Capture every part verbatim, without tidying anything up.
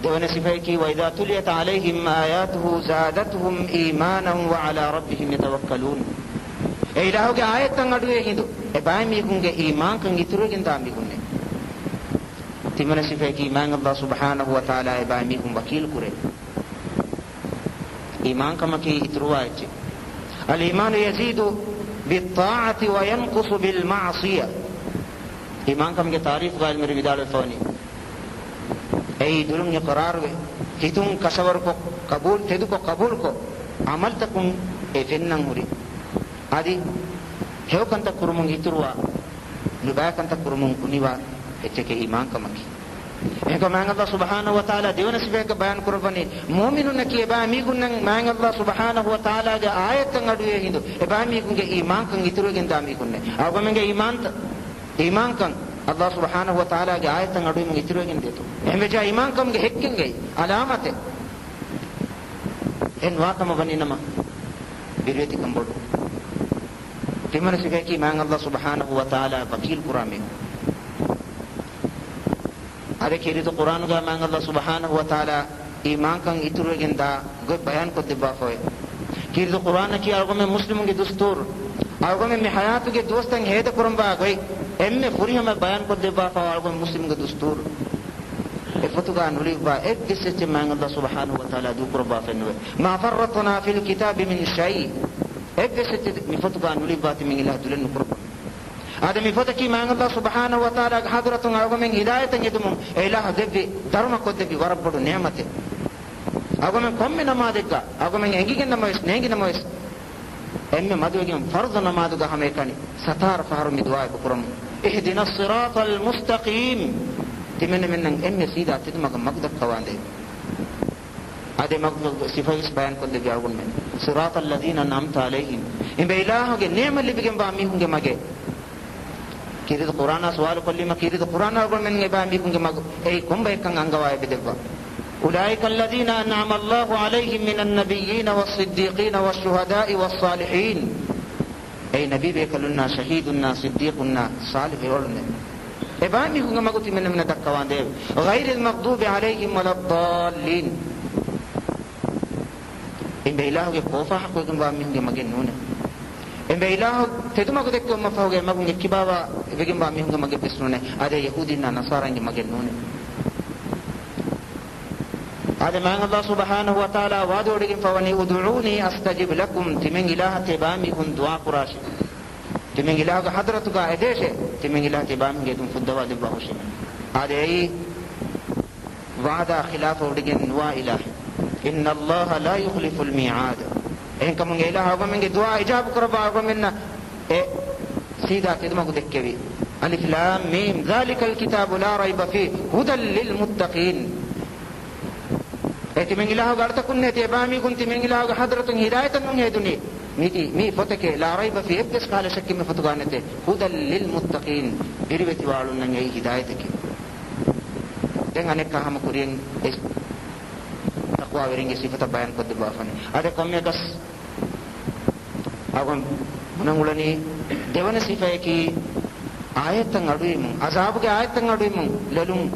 ދެވަނަ ސިފައަކީ، وَإِذَا تُلِيَتْ عَلَيْهِمْ آيَاتُهُ زَادَتْهُمْ إِيمَانًا وَعَلَى رَبِّهِمْ يَتَوَكَّلُونَ. އެ އިލާހުގެ އާޔަތްތައް އަޑުއިވޭ ހިނދު އެބައިމީހުންގެ އީމާންކަން އިތުރުވެގެން ދާ މީހުންނޭ. ތިންވަނަ ސިފައަކީ، މާތް ﷲ ސުބްޙާނަހޫ ވަތަޢާލާ އެބައިމީހުން ވަކީލު ކުރޭ. އީމާންކަމަކީ އިތުރުވާ އެއްޗެއް. الْإِيمَانُ يَزِيدُ بِالطَّاعَةِ وَيَنْقُصُ بِالْمَعْصِيَةِ. އީމާންކަމުގެ ތާރީފުގައި އިލްމުވެރިން ވިދާޅުވެފަވަނީ، އެއީ ދުލުން އިޤްރާރުވެ، ހިތުން ކަށަވަރުކޮށް، ޤަބޫލު، ތެދުކޮށް ޤަބޫލުކޮށް، ޢަމަލުތަކުން އެ ފެންނަން ހުރި، އަދި ހެޔޮކަންތައް ކުރުމުން އިތުރުވާ، ނުބައިކަންތައް ކުރުމުން ކުނިވާ އެއްޗެކޭ އީމާންކަމަކީ. އެހެންކަމުން މާތް ﷲ ސުބްޙާނަހޫ ވަތަޢާލާ ދެވަނަ ސިފައަކަށް ބަޔާން ކުރައްވަނީ، މުއުމިނުންނަކީ އެބައިމީހުންނަށް މާތް ﷲ ސުބްޙާނަހޫ ވަތަޢާލާގެ އާޔަތްތައް އަޑުއިވޭ ހިނދު އެބައިމީހުންގެ އީމާންކަން އިތުރުވެގެން ދާ މީހުންނޭ. އަޅުގަމެންގެ އީމާންތައް، އީމާންކަން ﷲ ސުބްޙާނަހޫ ވަތަޢާލާގެ އާޔަތްތައް އަޑުއިވުމުން އިތުރުވެގެން ދޭތޯ؟ އެހެންވެއްޖާ އީމާންކަމުގެ ހެއްކެއް އެއީ، އަލާމަތެއް. އެ ނުވާ ކަމަށް ވަނީ ނަމަ، ބިރުވެތިކަން ބޮޑު. ތިންވަނަ ސިފައަކީ، މާތް ﷲ ސުބްޙާނަހޫ ވަތަޢާލާ ވަކީލު ކުރާ މީހުން. އާދެ، ކީރިތި ޤުރްއާނުގައި މާތް ﷲ ސުބްޙާނަހޫ ވަތަޢާލާ އީމާންކަން އިތުރުވެގެން ދާ ގޮތް ބަޔާން ކޮށްދެއްވާފައެވެ. ކީރިތި ޤުރްއާނަކީ އަޅުގަމެން މުސްލިމުންގެ ދުސްތޫރު. އަޅުގަމެން މި ޙަޔާތުގެ ދުވަސްތައް ހޭދަކުރަންވާ ގޮތް އެންމެ ފުރިހަމަ ބަޔާން ކޮށްދެއްވާފައިވާ އަޅުގަމެން މުސްލިމުންގެ ދުސްތޫރު. އެފޮތުގަ ނުލިޔުއްވާ އެއްވެސް އެއްޗެއް މާތް ﷲ ސުބްޙާނަހޫ ވަތަޢާލާ ދޫކުރައްވާފައެއްނުވޭ. مَا فَرَّطْنَا فِي الْكِتَابِ مِنْ شَيْءٍ. އެއްވެސް އެއްޗެއް މި ފޮތުގަ ނުލިޔުއްވާތީ މިން އިލާހު ދުލެއް ނުކުރައްވަން. އާދެ، މި ފޮތަކީ މާތް ﷲ ސުބްޙާނަހޫ ވަތަޢާލާގެ ޙަޟްރަތުން އަޅުގަމެން ހިދާޔަތަށް އެދުމުން އެ އިލާހު ދެއްވި ދަރުމަ ކޮށްދެއްވި ވަރަށް ބޮޑު ނިޢުމަތެއް. އަޅުގަމެން ކޮންމެ ނަމާދެއްގަ، އަޅުގަމެން އެނގިގެން ނަމަވެސް، ނޭނގި ނަމަވެސް، އެންމެ މަދުވެގެން ފަރުޟު ނަމާދުގަ ހަމައެކަނި ސަތާރަ ފަހަރު މި ދުޢާ އެބަ ކުރަމުން، اهْدِنَا الصِّرَاطَ الْمُسْتَقِيمَ. ތިމެންމެންނަށް އެންމެ ސީދާ ތެދުމަގަށް މަގު ދައްކަވާނދޭ. އާދެ، މަގުގެ ސިފަވެސް ބަޔާން ކޮށްދެއްވި އަޅުގަނޑުމެން. صِرَاطَ الَّذِينَ أَنْعَمْتَ عَلَيْهِمْ. އެނބޭ އިލާހުގެ ނިޢުމަތް ލިބިގެންވާ މީހުންގެ މަގޭ. ކީރިތި ޤުރްއާނާ ސުވާލު ކޮށްލީމަ، ކީރިތި ޤުރްއާނާ އަޅުގަނޑުމެން އެބައިމީހުންގެ މަގު އެއީ ކޮން ބައެއްކަން އަންގަވާ އެބަ ދެއްވާ. أُولَٰئِكَ الَّذِينَ أَنْعَمَ اللَّهُ عَلَيْهِمْ مِنَ النَّبِيِّينَ وَالصِّدِّيقِينَ وَالشُّهَدَاءِ وَالصَّالِحِينَ. އެއީ ނަބީބޭކަލުންނާ، ޝަހީދުންނާ، ޞިއްދީޤުންނާ، ޞާލިޙު އެވަޅުންނޭ. އެބައިމީހުންގެ މަގު ތިމެންމެންނަށް ދައްކަވާނދޭވެ. غَيْرِ الْمَغْضُوبِ عَلَيْهِمْ وَلَا الضَّالِّينَ. އެނބޭ އިލާހުގެ ކޯފާ ޙައްޤުވެގެންވާ މީހުންގެ މަގެއް ނޫނޭ. އެނބޭ އިލާހު ތެދުމަގު ދެއްކެވުމަށްފަހުގެ މަގުން އެއްކިބާވާ ވެގެންވާ މީހުންގެ މަގެއްވެސް ނޫނޭ. އާދެ، ޔަހޫދީންނާ ނަޞާރާއިންގެ މަގެއް ނޫނޭ. އާދެ، މާތް ﷲ ސުބްޙާނަހޫ ވަތަޢާލާ ވަޢުދު ވޮޑިގެންފަވަނީ، ادْعُونِي أَسْتَجِبْ لَكُمْ. ތިމެން އިލާހަށް ތިޔަބައިމީހުން ދުޢާ ކުރާށޭ. ތިމެން އިލާހުގެ ޙަޟްރަތުގަ އެދޭށޭ. ތިމެން އިލާހަށް ތިޔަބައިމީހުންގެ އެދުން ފުއްދަވާ ދެއްވާހުށީމޭ. އާދެ، އެއީ ވަޢުދާ ޚިލާފަށް ވޮޑިގެން ނުވާ އިލާހެއް. إِنَّ اللَّهَ لَا يُخْلِفُ الْمِيعَادَ. އެހެންކަމުން އެ އިލާހު އަޅުގަމެންގެ ދުޢާ އިޖާބަ ކުރައްވާ އަޅުގަމެންނަށް އެ ސީދާ ތެދުމަގު ދެއްކެވި. الم. ذَٰلِكَ الْكِتَابُ لَا رَيْبَ فِيهِ هُدًى لِلْمُتَّقِينَ. އެ ތިމެން އިލާހުގެ އަޅުތަކުންނޭ، ތިޔަބައިމީހުން ތިމެން އިލާހުގެ ޙަޟްރަތުން ހިދާޔަތަށް ނޫން ހެދުނީ. މީތި، މީ ފޮތެކޭ، لَا رَيْبَ فِيهِ، އެއްވެސް ކަހަލަ ޝައްކެއް މި ފޮތުގަ ނެތޭ. هُدًى لِلْمُتَّقِينَ، ބިރުވެތިވާ އަޅުންނަށް އެއީ ހިދާޔަތެކޭ. ދެން އަނެއްކާ ހަމަ ކުރިޔަށް އެ ތަޤްވާވެރިންގެ ސިފަތައް ބަޔާން ކޮށްދެއްވާފަނެ. އާދެ، ކޮންމެއަކަސް އަޅުގަނޑު ބުނަން އުޅެނީ ދެވަނަ ސިފައަކީ، އާޔަތްތައް އަޑުއިވުމުން، ޢަޛާބުގެ އާޔަތްތައް އަޑުއިވުމުން ލޮލުން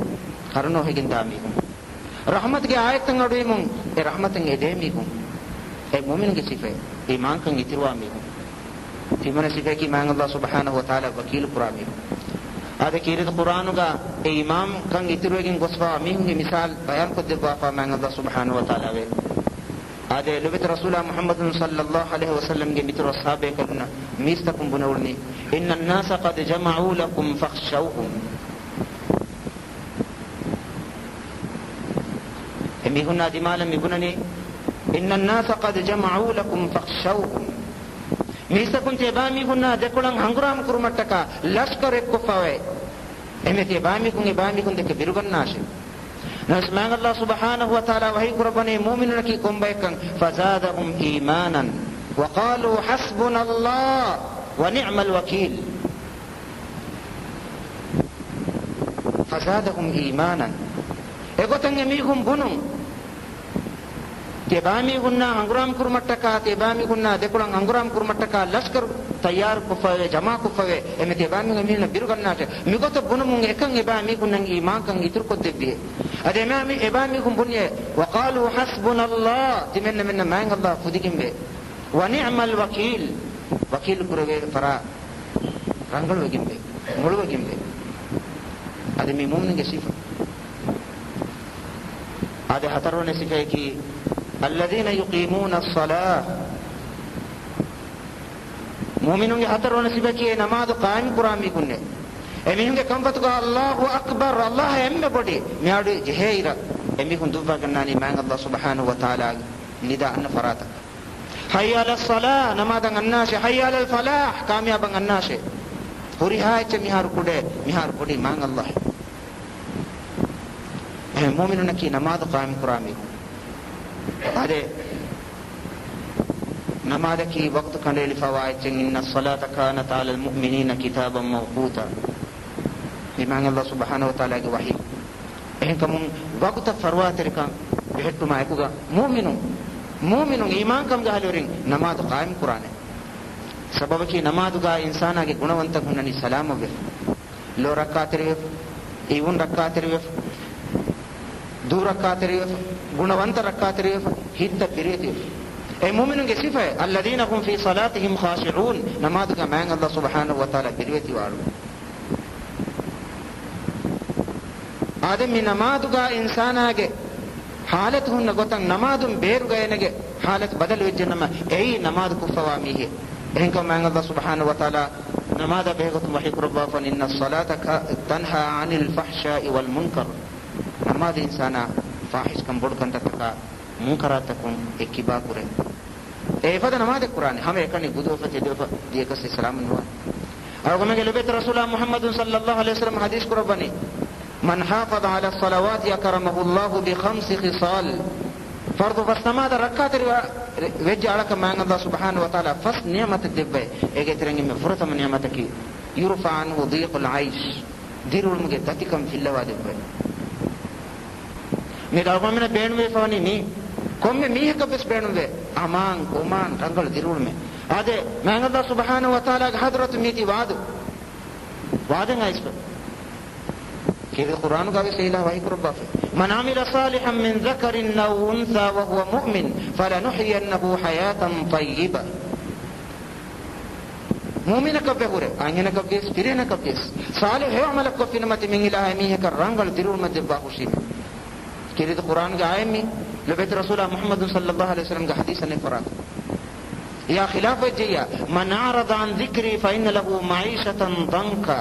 ކަރުނަ އޮހިގެން ދާ މީހުން. ރަޙްމަތުގެ އާޔަތްތައް އަޑުއިވުމުން އެ ރަޙްމަތަށް އެދޭ މީހުން. އެ މުއުމިނުގެ ސިފައެއް، އީމާންކަން އިތުރުވާ މީހުން. ތިންވަނަ ސިފައަކީ، މާތް ﷲ ސުބްޙާނަހޫ ވަތަޢާލާ ވަކީލު ކުރާ މީހުން. އާދެ، ކީރިތި ޤުރްއާނުގަ އެ އީމާންކަން އިތުރުވެގެން ގޮސްފަވާ މީހުންގެ މިސާލު ބަޔާން ކޮށްދެއްވާފަ މާތް ﷲ ސުބްޙާނަހޫ ވަތަޢާލާ ވޭ. އާދެ، ލޮބުވެތި ރަސޫލާ މުޙައްމަދު ޞައްލައްލާހު ޢަލައިހި ވަސައްލަމްގެ މިތުރު އަޞްޙާބޭކަލުންނަށް މީސްތަކުން ބުނެ އުޅުނީ، إِنَّ النَّاسَ قَدْ جَمَعُوا لَكُمْ فَاخْشَوْهُمْ. އެ މީހުންނާ ދިމާލަށް މި ބުނަނީ، إِنَّ النَّاسَ قَدْ جَمَعُوا لَكُمْ فَاخْشَوْهُمْ. މީސްތަކުން ތިޔަބައިމީހުންނާ ދެކޮޅަށް ހަނގުރާމަ ކުރުމަށްޓަކާ ލަޝްކަރު އެއްކޮށްފައިވޭ. އެމެ ތިޔަބައިމީހުން އެބައިމީހުން ދެކެ ބިރުގަންނާށޭ. ނަމަވެސް މާތް ﷲ ސުބްޙާނަހޫ ވަތަޢާލާ ވަޙީ ކުރައްވަނީ މުއުމިނުންނަކީ ކޮންބައެއްކަން، فَزَادَهُمْ إِيمَانًا وَقَالُوا حَسْبُنَا اللَّهُ وَنِعْمَ الْوَكِيلُ. فَزَادَهُمْ إِيمَانًا. އެގޮތަށް އެމީހުން ބުނުން. ތިޔަބައިމީހުންނާ ހަނގުރާމަ ކުރުމަށްޓަކާ، ތިޔަބައިމީހުންނާ ދެކޮޅަށް ހަނގުރާމަ ކުރުމަށްޓަކާ ލަޝްކަރު ތައްޔާރު ކޮށްފައިވޭ، ޖަމާކޮށްފައިވޭ، އެމެ ތިޔަބައިމީހުން އެމީހުންނަށް ބިރުގަންނާށޭ. މިގޮތަށް ބުނުމުން އެކަން އެބައިމީހުންނަށް އީމާންކަން އިތުރުކޮށްދެއްވިއޭ. އަދި އެމާ-، އެބައިމީހުން ބުންޏޭ، وقالوا حسبنا الله، ތިމެންނަމެންނަށް މާތް ﷲ ފުދިގެންވޭ، ونعم الوكيل، ވަކީލު ކުރެވޭ ފަރާތް ރަނގަޅުވެގެންވޭ، މޮޅުވެގެންވޭ. އަދި މި މުއުމިނުންގެ ސިފަ. އާދެ، ހަތަރުވަނަ ސިފައަކީ، الذين يقيمون الصلاة. މުއުމިނުންގެ ހަތަރުވަނަ ސިފައަކީ އެ ނަމާދު ޤާއިމް ކުރާ މީހުންނޭ. އެ މީހުންގެ ކަންފަތުގަ الله أكبر، ﷲ އެންމެ ބޮޑޭ، މިއަޑު ޖެހޭ އިރަށް އެ މީހުން ދުއްވާގަންނާނީ މާތް ﷲ ސުބްޙާނަހޫ ވަތަޢާލާ ނިދާ އަންނަ ފަރާތަކަށް. حي على الصلاة، ނަމާދަށް އަންނާށޭ. حي على الفلاح، ކާމިޔާބަށް އަންނާށޭ. ހުރިހާ އެއްޗެއް މިހާރު ކުޑައި، މިހާރު ބޮޑީ މާތް ﷲ. އެހެން މުއުމިނުންނަކީ ނަމާދު ޤާއިމް ކުރާ މީހުން. އާދެ، ނަމާދަކީ ވަގުތު ކަނޑައެޅިފަވާ އެއްޗެއް، إن الصلاة كانت على المؤمنين كتابا موقوتا. މި މާތް ﷲ ސުބްޙާނަހޫ ވަތަޢާލާގެ ވަޙީ. އެހެންކަމުން ވަގުތަށް ފަރުވާތެރިކަން ބެހެއްޓުމާ އެކުގަ މުއުމިނުން، މުއުމިނުން އީމާންކަމުގެ އަހުލުވެރިން ނަމާދު ޤާއިމް ކުރާނެ. ސަބަބަކީ ނަމާދުގަ އިންސާނާގެ ގުނަވަންތައް ހުންނަނީ ސަލާމަތްވެފަ. ލޯ ރައްކާތެރިވެފަ، އިވުން ރައްކާތެރިވެފަ، ދޫ ރައްކާތެރިވެފަ، ގުނަވަންތަ ރައްކާތެރިވެފަ، ހިތްތައް ބިރުވެތިވެފަ. އެ މުއުމިނުންގެ ސިފައެއް، الذين هم في صلاتهم خاشعون، ނަމާދުގަ މާތް ﷲ ސުބްޙާނަހޫ ވަތަޢާލާ ބިރުވެތިވާ އަޅު. އާދެ، މި ނަމާދުގަ އިންސާނާގެ ހާލަތު ހުންނަ ގޮތަށް ނަމާދުން ބޭރުގަ އޭނަގެ ހާލަތު ބަދަލުވެއްޖެނަމަ، އެއީ ނަމާދު ކުށްފަވާ މީހެއް. އެހެންކަމުން މާތް ﷲ ސުބްޙާނަހޫ ވަތަޢާލާ ނަމާދާ ބެހޭގޮތުން ވަޙީ ކުރައްވާފަ، إن الصلاة تنهى عن الفحشاء والمنكر. ނަމާދު އިންސާނާ ފާޙިޝްކަން، ބޮޑުކަންތައްތަކާ، މުންކަރާތްތަކުން އެއްކިބާ ކުރޭ. އެ އެފަދަ ނަމާދެއް ކުރާނެ، ހަމައެކަނި ގުދުވެފަ ތެދުވެފަ ދިޔަކަސް ސަލާމަތް ނުވާނެ. އަޅުގަނޑުމެންގެ ލޮބުވެތި ރަސޫލާ މުޙައްމަދު ޞައްލައްލާހު ޢަލައިހި ވަސައްލަމަ ޙަދީޘް ކުރައްވަނީ، من حافظ على الصلوات أكرمه الله بخمس خصال. ފަރުޟު ފަސް ނަމާދަށް ރައްކާތެރިވާ ވެއްޖެ އަޅަކަށް މާތް ﷲ ސުބްޙާނަހޫ ވަތަޢާލާ ފަސް ނިޢުމަތެއް ދެއްވައި، އޭގެ ތެރެއިން އެންމެ ފުރަތަމަ ނިޢުމަތަކީ، يرفع عنه ضيق العيش، ދިރިއުޅުމުގެ ދަތިކަން ފިއްލަވާ ދެއްވައި. މި އަޅުގަނޑުމެންނަށް ބޭނުންވެފަވަނީ މީ. ކޮންމެ މީހަކަށްވެސް ބޭނުންވޭ އަމާން، އޮމާން، ރަނގަޅު ދިރިއުޅުމެއް. އާދެ، މާތް ﷲ ސުބްޙާނަހޫ ވަތަޢާލާގެ ޙަޟްރަތު މީތި ވާދު. ވާދަން އައިސްފަ. ކީރިތި ޤުރްއާނުގަވެސް އެ އިލާހު ވަޙީ ކުރައްވާފަ، من عمل صالحا من ذكر أو أنثى وهو مؤمن فلنحيينه حياة طيبة. މުއުމިނަކަށްވެ ހުރެ، އަންހެނަކަށްވިޔަސް، ފިރިހެނަކަށްވިޔަސް، ޞާލިޙު ހެޔޮ ޢަމަލެއް ކޮށްފިނަމަ ތިމަން އިލާހަށް އެމީހަކަށް ރަނގަޅު ދިރިއުޅުމެއް ދެއްވާ ހުށީމެ. ކީރިތި ޤުރްއާނުގެ އާޔަތްމީ، ލޮބުވެތި ރަސޫލާ މުޙައްމަދު ޞައްލައްލާހު ޢަލައިހި ވަސައްލަމްގެ ޙަދީޘް އަނެއް ފަރާތު. އެއާ ޚިލާފުވެއްޖެއްޔާ، من أعرض عن ذكري فإن له معيشة ضنكا.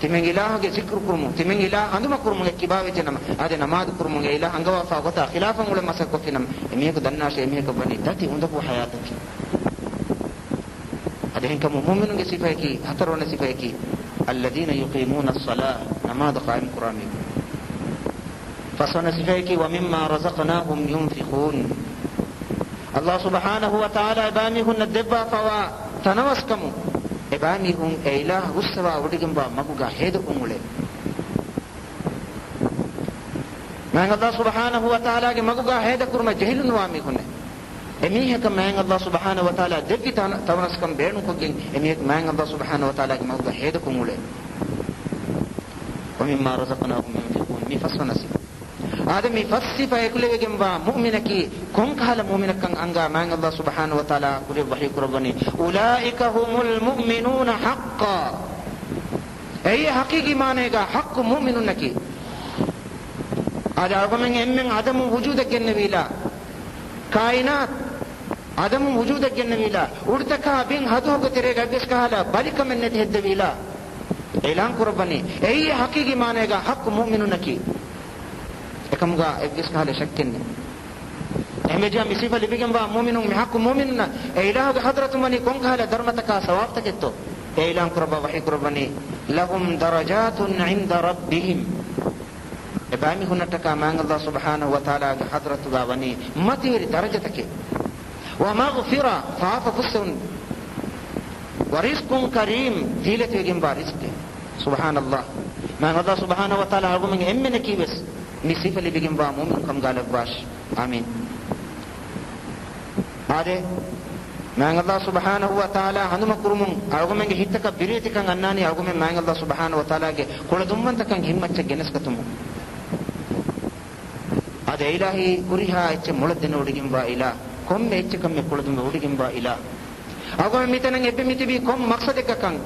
ތިމަން އިލާހުގެ ޒިކްރު ކުރުމުން، ތިމަން އިލާހު ހަނދުމަ ކުރުމުން އެއްކިބާވެއްޖެނަމަ، އާދެ، ނަމާދު ކުރުމުން އެ އިލާހު އަންގަވާފާ ގޮތާ ޚިލާފަށް އުޅެ މަސައްކަތް ކޮށްފިނަމަ، އެމީހަކު ދަންނާށޭ، އެމީހަކަށް ވަނީ ދަތި އުނދަގޫ ޙަޔާތަކީ. އަދި އެހެންކަމުން މުއުމިނުންގެ ސިފައަކީ، ހަތަރުވަނަ ސިފައަކީ، الذين يقيمون الصلاة، ނަމާދު ޤާއިމް ކުރާ މީހުން. ފަސްވަނަ ސިފައަކީ، ومما رزقناهم ينفقون. ﷲ ސުބްޙާނަހޫ ވަތަޢާލާ އެބައިމީހުންނަށް ދެއްވާފަވާ ތަނަވަސްކަމުން، އެބައިމީހުން އެ އިލާހު ހުސްއަވާ ވޮޑިގެންވާ މަގުގަ ހޭދަކޮށް އުޅޭ. މާތް ﷲ ސުބްޙާނަހޫ ވަތަޢާލާގެ މަގުގަ ހޭދަކުރުމަށް ޖެހިލުންވާ މީހުންނެއް. އެމީހަކަށް މާތް ﷲ ސުބްޙާނަހޫ ވަތަޢާލާ ދެއްވި ތަނަ-، ތަނަވަސްކަން ބޭނުންކޮށްގެން، އެމީހަކު މާތް ﷲ ސުބްޙާނަހޫ ވަތަޢާލާގެ މަގުގަ ހޭދަކޮށް އުޅޭ. ومما رزقناهم ينفقون، މި ފަސްވަނަ ސިފަ. އާދެ، މި ފަސް ސިފަ އެކުލެވިގެންވާ މުއުމިނަކީ ކޮންކަހަލަ މުއުމިނަކަން އަންގާ މާތް ﷲ ސުބްޙާނަހޫ ވަތަޢާލާ ކުރިއަށް ވަޙީ ކުރައްވަނީ، أولئك هم المؤمنون حقا. އެއީ ޙަޤީޤީ މާނައިގަ ޙައްޤު މުއުމިނުންނަކީ. އާދެ، އަޅުގަމެން އެންމެން ޢަދަމު ވުޖޫދަށް ގެންނެވީލާ، ކާއިނާތު ޢަދަމު ވުޖޫދަށް ގެންނެވީލާ، އުޑުތަކާ ބިން ހަދުހަގު ތެރޭގަ އެއްވެސް ކަހަލަ ބަލިކަމެއް ނެތި ހެއްދެވީލާ، އިޢުލާން ކުރައްވަނީ، އެއީ ޙަޤީޤީ މާނައިގަ ޙައްޤު މުއުމިނުންނަކީ. އެކަމުގަ އެއްވެސް ކަހަލަ ޝައްކެއް ނެތް. އެހެންވެއްޖެޔާ މި ސިފަ ލިބިގެންވާ މުއުމިނުން، މި ޙައްޤު މުއުމިނުންނަށް އެ އިލާހުގެ ޙަޟްރަތުން ވަނީ ކޮންކަހަލަ ދަރުމަތަކާ ސަވާބުތަކެއްތޯ؟ އެ އިޢުލާން ކުރައްވާ ވަޙީ ކުރައްވަނީ، لهم درجات عند ربهم. އެބައިމީހުންނަށްޓަކާ މާތް ﷲ ސުބްޙާނަހޫ ވަތަޢާލާގެ ޙަޟްރަތުގަ ވަނީ މަތިވެރި ދަރަޖަތަކެއް. ومغفرة، ފާފަ ފުއްސެވުން. ورزق كريم، ދީލަތިވެގެންވާ ރިޒްޤެއް. ސުބްޙާނަﷲ. މާތް ﷲ ސުބްޙާނަހޫ ވަތަޢާލާ އަޅުގަމެން އެންމެނަކީވެސް މި ސިފަ ލިބިގެންވާ މުއުމިނުކަމުގަ ލައްވާށި. އާމީން. އާދެ، މާތް ﷲ ސުބްޙާނަހޫ ވަތަޢާލާ ހަނދުމަ ކުރުމުން އަޅުގަމެންގެ ހިތްތަކަށް ބިރުވެތިކަން އަންނާނީ އަޅުގަމެން މާތް ﷲ ސުބްޙާނަހޫ ވަތަޢާލާގެ ކުޅަދުންވަންތަކަން ހިތްމައްޗަށް ގެނެސްގަތުމުން. އަދި އެއިލާހީ ހުރިހާ އެއްޗެއް މޮޅަށް ދެނެވޮޑިގެންވާ އިލާ، ކޮންމެ އެއްޗަކަށް މި ކުޅަދުންވެވޮޑިގެންވާ އިލާ. އަޅުގަނޑު މިތަނަށް އެއްބަ މިތިބީ ކޮން މަޤްޞަދެއްގަކަން؟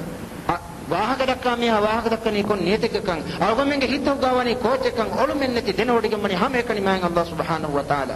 އަ، ވާހަކަ ދައްކާ މީހާ ވާހަކަ ދައްކަނީ ކޮން ނިޔަތެއްގަކަން؟ އަޅުގަނޑުމެންގެ ހިތަށް ގާވަނީ ކޯއްޗެއްކަން؟ އޮޅުމެއްނެތި ދެނެވޮޑިގެންވަނީ ހަމައެކަނި މާތް ﷲ ސުބްޙާނަހޫ ވަތަޢާލާ.